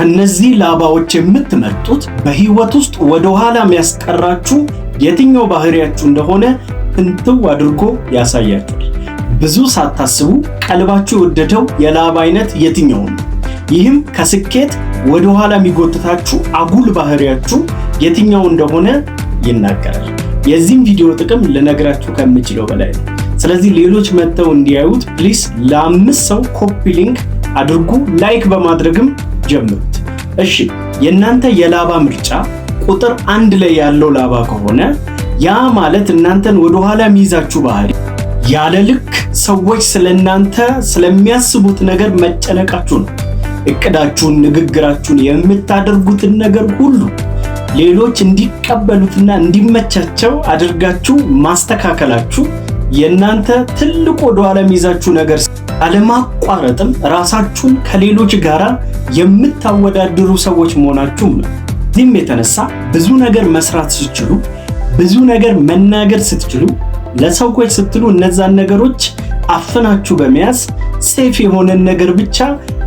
ከነዚህ ላባዎች የምትመርጡት በህይወት ውስጥ ወደኋላ የሚያስቀራችሁ የትኛው ባህሪያችሁ እንደሆነ ፍንትው አድርጎ ያሳያችኋል። ብዙ ሳታስቡ ቀልባችሁ የወደደው የላባ አይነት የትኛው ነው? ይህም ከስኬት ወደኋላ የሚጎትታችሁ አጉል ባህሪያችሁ የትኛው እንደሆነ ይናገራል። የዚህም ቪዲዮ ጥቅም ልነግራችሁ ከምችለው በላይ ነው። ስለዚህ ሌሎች መጥተው እንዲያዩት please ለአምስት ሰው copy link አድርጉ፣ like በማድረግም ጀምሩት። እሺ፣ የእናንተ የላባ ምርጫ ቁጥር 1 ላይ ያለው ላባ ከሆነ፣ ያ ማለት እናንተን ወደኋላ የሚይዛችሁ ባህሪ ያለ ልክ ሰዎች ስለእናንተ ስለሚያስቡት ነገር መጨነቃችሁ ነው። እቅዳችሁን፣ ንግግራችሁን፣ የምታደርጉትን ነገር ሁሉ ሌሎች እንዲቀበሉትና እንዲመቻቸው አድርጋችሁ ማስተካከላችሁ የእናንተ ትልቁ ወደኋላ የሚይዛችሁ ነገር፣ አለማቋረጥም ራሳችሁን ከሌሎች ጋር የምታወዳድሩ ሰዎች መሆናችሁም ነው። ከዚህም የተነሳ ብዙ ነገር መስራት ስትችሉ፣ ብዙ ነገር መናገር ስትችሉ፣ ለሰዎች ስትሉ እነዛን ነገሮች አፍናችሁ በመያዝ safe የሆነን ነገር ብቻ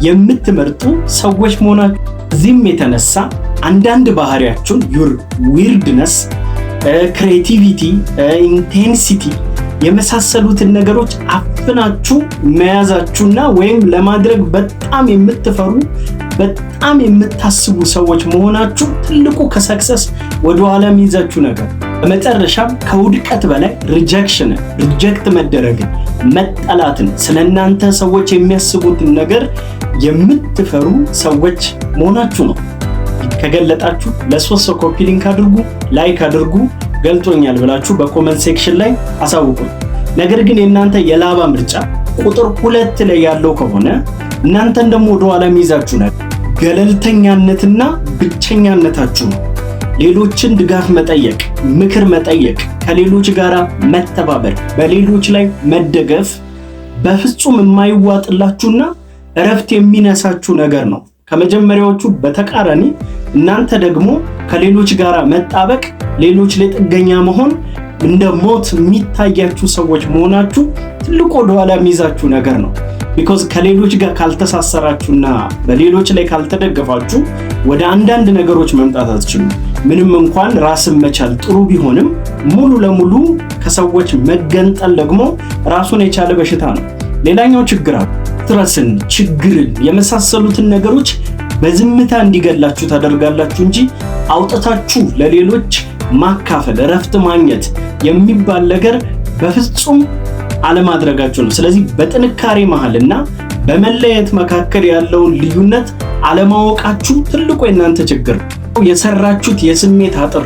የምትመርጡ ሰዎች መሆናችሁ፣ እዚህም የተነሳ አንዳንድ ባህሪያችሁን your weirdness፣ creativity፣ intensity የመሳሰሉትን ነገሮች አፍናችሁ መያዛችሁና ወይም ለማድረግ በጣም የምትፈሩ፣ በጣም የምታስቡ ሰዎች መሆናችሁ ትልቁ ከ success ወደኋላ የሚይዛችሁ ነገር። በመጨረሻም ከውድቀት በላይ rejection ን፣ reject መደረግን፣ መጠላትን፣ ስለ እናንተ ሰዎች የሚያስቡትን ነገር የምትፈሩ ሰዎች መሆናችሁ ነው። ከገለጣችሁ ለሶስት ሰው copy link አድርጉ፣ like አድርጉ፣ ገልጦኛል ብላችሁ በ comment section ላይ አሳውቁኝ። ነገር ግን የእናንተ የላባ ምርጫ ቁጥር 2 ላይ ያለው ከሆነ፣ እናንተን ደግሞ ወደኋላ የሚይዛችሁ ነገር ገለልተኛነትና ብቸኛነታችሁ ነው። ሌሎችን ድጋፍ መጠየቅ፣ ምክር መጠየቅ፣ ከሌሎች ጋር መተባበር፣ በሌሎች ላይ መደገፍ በፍጹም የማይዋጥላችሁና እረፍት የሚነሳችሁ ነገር ነው። ከመጀመሪያዎቹ በተቃራኒ እናንተ ደግሞ ከሌሎች ጋር መጣበቅ፣ ሌሎች ላይ ጥገኛ መሆን እንደ ሞት የሚታያችሁ ሰዎች መሆናችሁ ትልቁ ወደኋላ የሚይዛችሁ ነገር ነው። Because ከሌሎች ጋር ካልተሳሰራችሁና በሌሎች ላይ ካልተደገፋችሁ ወደ አንዳንድ ነገሮች መምጣት አትችሉም። ምንም እንኳን ራስን መቻል ጥሩ ቢሆንም፣ ሙሉ ለሙሉ ከሰዎች መገንጠል ደግሞ ራሱን የቻለ በሽታ ነው። ሌላኛው ችግር stress ን፣ ችግርን የመሳሰሉትን ነገሮች በዝምታ እንዲገላችሁ ታደርጋላችሁ እንጂ አውጥታችሁ ለሌሎች ማካፈል፣ እረፍት ማግኘት የሚባል ነገር በፍጹም አለማድረጋችሁ ነው። ስለዚህ በጥንካሬ መሃልና በመለየት መካከል ያለውን ልዩነት አለማወቃችሁ ትልቁ የእናንተ ችግር ነው። የሰራችሁት የስሜት አጥር፣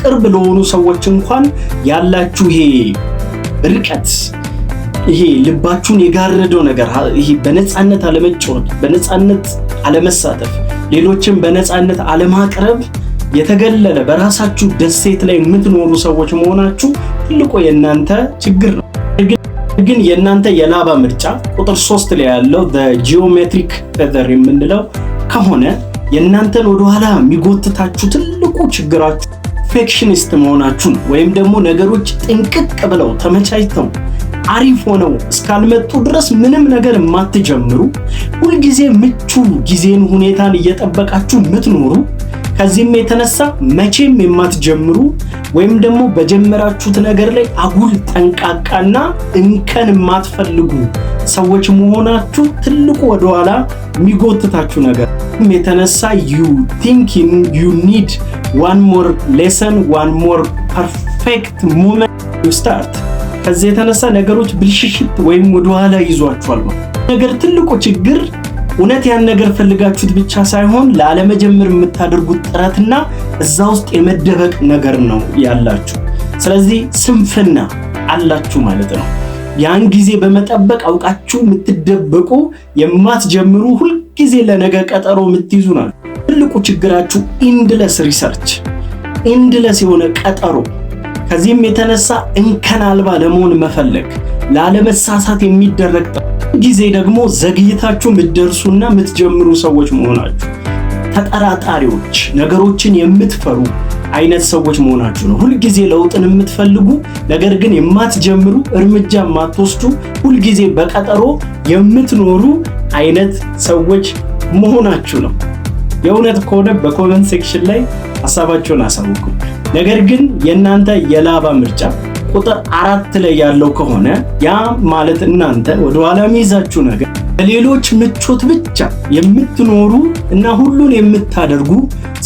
ቅርብ ለሆኑ ሰዎች እንኳን ያላችሁ ይሄ ርቀት፣ ይሄ ልባችሁን የጋረደው ነገር፣ ይሄ በነፃነት አለመጫወት፣ በነፃነት አለመሳተፍ፣ ሌሎችን በነፃነት አለማቅረብ፣ የተገለለ በራሳችሁ ደሴት ላይ የምትኖሩ ሰዎች መሆናችሁ ትልቁ የእናንተ ችግር ነው። ግን የእናንተ የላባ ምርጫ ቁጥር 3 ላይ ያለው geometric feather የምንለው ከሆነ፣ የእናንተን ወደኋላ የሚጎትታችሁ ትልቁ ችግራችሁ perfectionist መሆናችሁ ነው። ወይም ደግሞ ነገሮች ጥንቅቅ ብለው ተመቻችተው አሪፍ ሆነው እስካልመጡ ድረስ ምንም ነገር የማትጀምሩ፣ ሁልጊዜ ምቹ ጊዜን ሁኔታን እየጠበቃችሁ የምትኖሩ፣ ከዚህም የተነሳ መቼም የማትጀምሩ ወይም ደግሞ በጀመራችሁት ነገር ላይ አጉል ጠንቃቃና እንከን የማትፈልጉ ሰዎች መሆናችሁ ትልቁ ወደኋላ የሚጎትታችሁ ነገር። የተነሳ you think you need one more lesson, one more perfect moment to start። ከዚህ የተነሳ ነገሮች ብልሽሽት ወይም ወደኋላ ይዟችኋል። ነገር ትልቁ ችግር እውነት ያን ነገር ፈልጋችሁት ብቻ ሳይሆን ላለመጀመር የምታደርጉት ጥረትና እዛ ውስጥ የመደበቅ ነገር ነው ያላችሁ። ስለዚህ ስንፍና አላችሁ ማለት ነው። ያን ጊዜ በመጠበቅ አውቃችሁ የምትደበቁ፣ የማትጀምሩ፣ ሁልጊዜ ለነገ ቀጠሮ የምትይዙ ናችሁ። ትልቁ ችግራችሁ endless research፣ endless የሆነ ቀጠሮ፣ ከዚህም የተነሳ እንከን አልባ ለመሆን መፈለግ፣ ላለመሳሳት የሚደረግ ጊዜ ደግሞ ዘግይታችሁ የምትደርሱና የምትጀምሩ ሰዎች መሆናችሁ፣ ተጠራጣሪዎች፣ ነገሮችን የምትፈሩ አይነት ሰዎች መሆናችሁ ነው። ሁልጊዜ ለውጥን የምትፈልጉ ነገር ግን የማትጀምሩ፣ እርምጃ የማትወስዱ፣ ሁልጊዜ በቀጠሮ የምትኖሩ አይነት ሰዎች መሆናችሁ ነው። የእውነት ከሆነ በ comment section ላይ ሀሳባችሁን አሳውቁ። ነገር ግን የእናንተ የላባ ምርጫ ቁጥር 4 ላይ ያለው ከሆነ፣ ያ ማለት እናንተ ወደኋላ የሚይዛችሁ ነገር ለሌሎች ምቾት ብቻ የምትኖሩ እና ሁሉን የምታደርጉ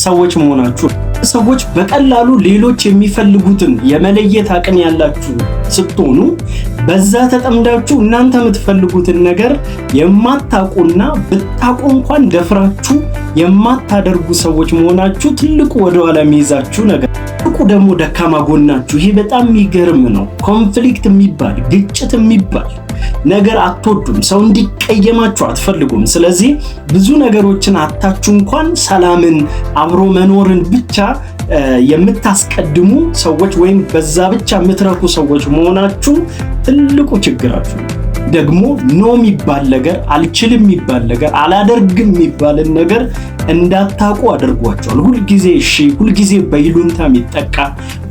ሰዎች መሆናችሁ። ሰዎች በቀላሉ ሌሎች የሚፈልጉትን የመለየት አቅም ያላችሁ ስትሆኑ፣ በዛ ተጠምዳችሁ እናንተ የምትፈልጉትን ነገር የማታውቁና ብታውቁ እንኳን ደፍራችሁ የማታደርጉ ሰዎች መሆናችሁ ትልቁ ወደኋላ የሚይዛችሁ ነገር። ትልቁ ደግሞ ደካማ ጎናችሁ፣ ይሄ በጣም የሚገርም ነው። Conflict የሚባል፣ ግጭት የሚባል ነገር አትወዱም። ሰው እንዲቀየማችሁ አትፈልጉም። ስለዚህ ብዙ ነገሮችን አጥታችሁ እንኳን ሰላምን፣ አብሮ መኖርን ብቻ የምታስቀድሙ ሰዎች ወይም በዛ ብቻ የምትረኩ ሰዎች መሆናችሁ ትልቁ ችግራችሁ ነው። ደግሞ no የሚባል ነገር፣ አልችልም የሚባል ነገር፣ አላደርግም የሚባልን ነገር እንዳታውቁ አድርጓችኋል። ሁልጊዜ እሺ፣ ሁልጊዜ በይሉኝታ የሚጠቃ፣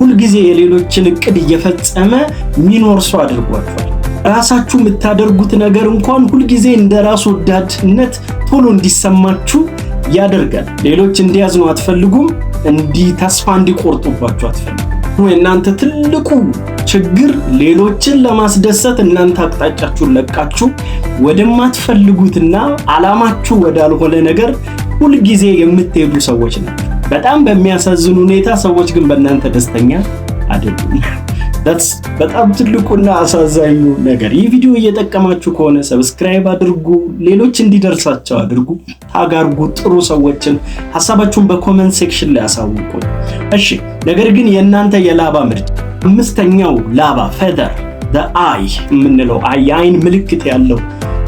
ሁልጊዜ የሌሎችን እቅድ እየፈጸመ የሚኖር ሰው አድርጓችኋል። ራሳችሁ የምታደርጉት ነገር እንኳን ሁልጊዜ እንደ ራስ ወዳድነት ቶሎ እንዲሰማችሁ ያደርጋል። ሌሎች እንዲያዝኑ አትፈልጉም። ተስፋ እንዲቆርጡባችሁ አትፈልጉም። የእናንተ ትልቁ ችግር ሌሎችን ለማስደሰት እናንተ አቅጣጫችሁን ለቃችሁ ወደማትፈልጉትና አላማችሁ ወዳልሆነ ነገር ሁልጊዜ የምትሄዱ ሰዎች ናችሁ። በጣም በሚያሳዝን ሁኔታ ሰዎች ግን በእናንተ ደስተኛ አይደሉም። በጣም ትልቁና አሳዛኙ ነገር። ይህ ቪዲዮ እየጠቀማችሁ ከሆነ subscribe አድርጉ፣ ሌሎች እንዲደርሳቸው አድርጉ፣ tag አርጉ ጥሩ ሰዎችን፣ ሀሳባችሁን በ comment section ላይ አሳውቁኝ። እሺ፣ ነገር ግን የእናንተ የላባ ምርጫ አምስተኛው ላባ feather፣ eye የምንለው፣ የአይን ምልክት ያለው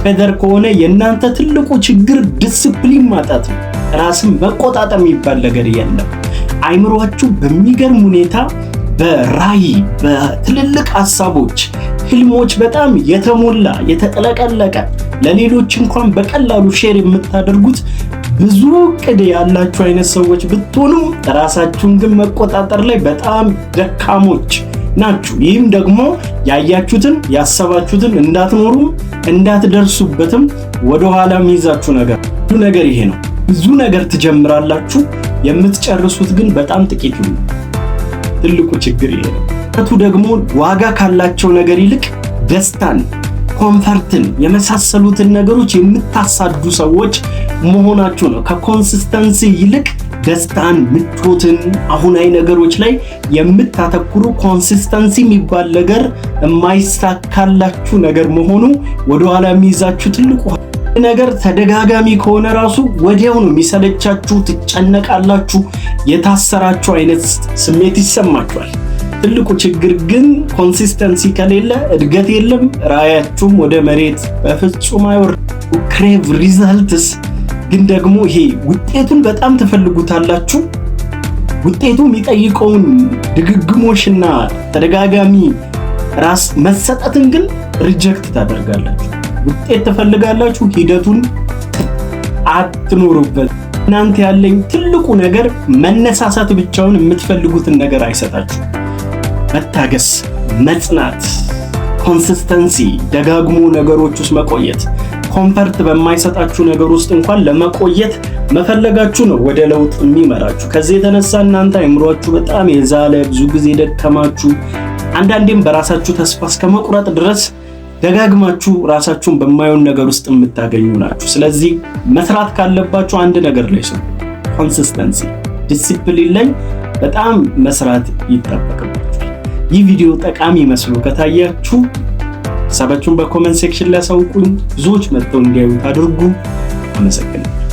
feather ከሆነ የእናንተ ትልቁ ችግር ዲስፕሊን ማጣት ነው። ራስን መቆጣጠር የሚባል ነገር የለም። አይምሯችሁ በሚገርም ሁኔታ በራዕይ፣ በትልልቅ ሀሳቦች፣ ህልሞች በጣም የተሞላ፣ የተጥለቀለቀ፣ ለሌሎች እንኳን በቀላሉ share የምታደርጉት ብዙ እቅድ ያላችሁ አይነት ሰዎች ብትሆኑም ራሳችሁን ግን መቆጣጠር ላይ በጣም ደካሞች ናችሁ። ይህም ደግሞ ያያችሁትን ያሰባችሁትን እንዳትኖሩም እንዳትደርሱበትም ወደኋላ የሚይዛችሁ ነገር ይሄ ነው። ብዙ ነገር ትጀምራላችሁ፣ የምትጨርሱት ግን በጣም ጥቂቱ ነው። ትልቁ ችግር ይሄ ነው። ቱ ደግሞ ዋጋ ካላቸው ነገር ይልቅ ደስታን፣ comfort ን የመሳሰሉትን ነገሮች የምታሳድዱ ሰዎች መሆናችሁ ነው። ከ consistency ይልቅ ደስታን፣ ምቾትን፣ አሁናዊ ነገሮች ላይ የምታተኩሩ፣ consistency የሚባል ነገር የማይሳካላችሁ ነገር መሆኑ ወደኋላ የሚይዛችሁ ትልቁ ነገር። ተደጋጋሚ ከሆነ ራሱ ወዲያው ነው የሚሰለቻችሁ፣ ትጨነቃላችሁ፣ የታሰራችሁ አይነት ስሜት ይሰማችኋል። ትልቁ ችግር ግን consistency ከሌለ እድገት የለም፣ ራዕያችሁም ወደ መሬት በፍጹም አይወርድም። Crave results፣ ግን ደግሞ ይሄ ውጤቱን በጣም ትፈልጉታላችሁ። ውጤቱ የሚጠይቀውን ድግግሞሽና ተደጋጋሚ ራስ መሰጠትን ግን reject ታደርጋላችሁ። ውጤት ትፈልጋላችሁ፣ ሂደቱን አትኖሩበት። እናንተ ያለኝ ትልቁ ነገር መነሳሳት ብቻውን የምትፈልጉትን ነገር አይሰጣችሁም። መታገስ፣ መጽናት፣ consistency፣ ደጋግሞ ነገሮች ውስጥ መቆየት፣ comfort በማይሰጣችሁ ነገር ውስጥ እንኳን ለመቆየት መፈለጋችሁ ነው ወደ ለውጥ የሚመራችሁ። ከዚህ የተነሳ እናንተ አይምሯችሁ በጣም የዛለ፣ ብዙ ጊዜ ደከማችሁ፣ አንዳንዴም በራሳችሁ ተስፋ እስከ መቁረጥ ድረስ ደጋግማችሁ ራሳችሁን በማይሆን ነገር ውስጥ የምታገኙ ናችሁ። ስለዚህ መስራት ካለባችሁ አንድ ነገር ላይ ስሩ። Consistency፣ discipline ላይ በጣም መስራት ይጠበቅባችኋል። ይህ ቪዲዮ ጠቃሚ መስሎ ከታያችሁ ሀሳባችሁን በ comment section ላይ አሳውቁኝ። ብዙዎች መጥተው እንዲያዩት አድርጉ። አመሰግናለሁ።